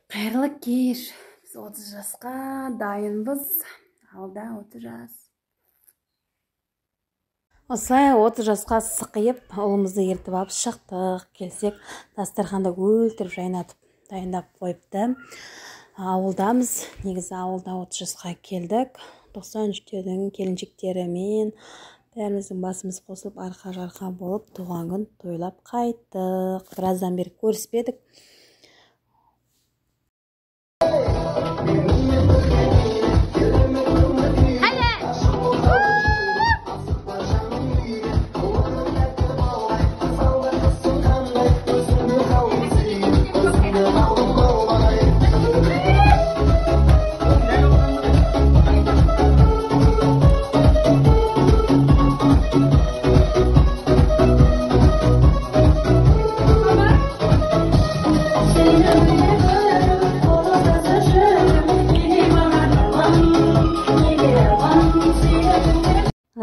Қайырлы кеш. Біз 30 жасқа дайынбыз. Алда 30 жас. Осылай 30 жасқа сықиып, ұлымызды ертіп алып шықтық. Келсек, дастарханды өлтіріп жайнатып дайындап қойыпты. Ауылдамыз. Негізі ауылда 30 жасқа келдік. 93-тердің келіншектерімен бәріміздің басымыз қосылып, арқа-жарқа болып туған күн тойлап қайттық. Біраздан бері көріспедік.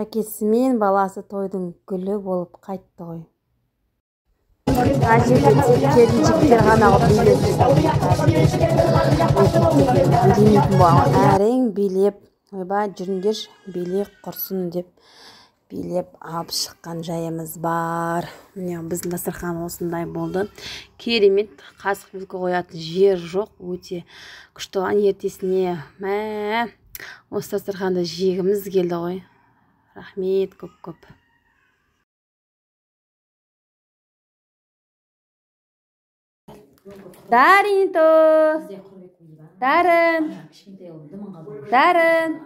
Әкесі мен баласы тойдың гүлі болып қайтты ғой. Мына жерде тек келіншектер ғана билеп билемейтін болған. Әрең билеп, ойбай жүріңдерші, билейік құрсын деп билеп алып шыққан жайымыз бар. Міне біздің дастархан осындай болды. Керемет, қасық вилка қоятын жер жоқ, өте күшті болған. Ертесіне мә осы дастарханды жегіміз келді ғой. Рахмет көп-көп. Даринто! Дарын! Дарын!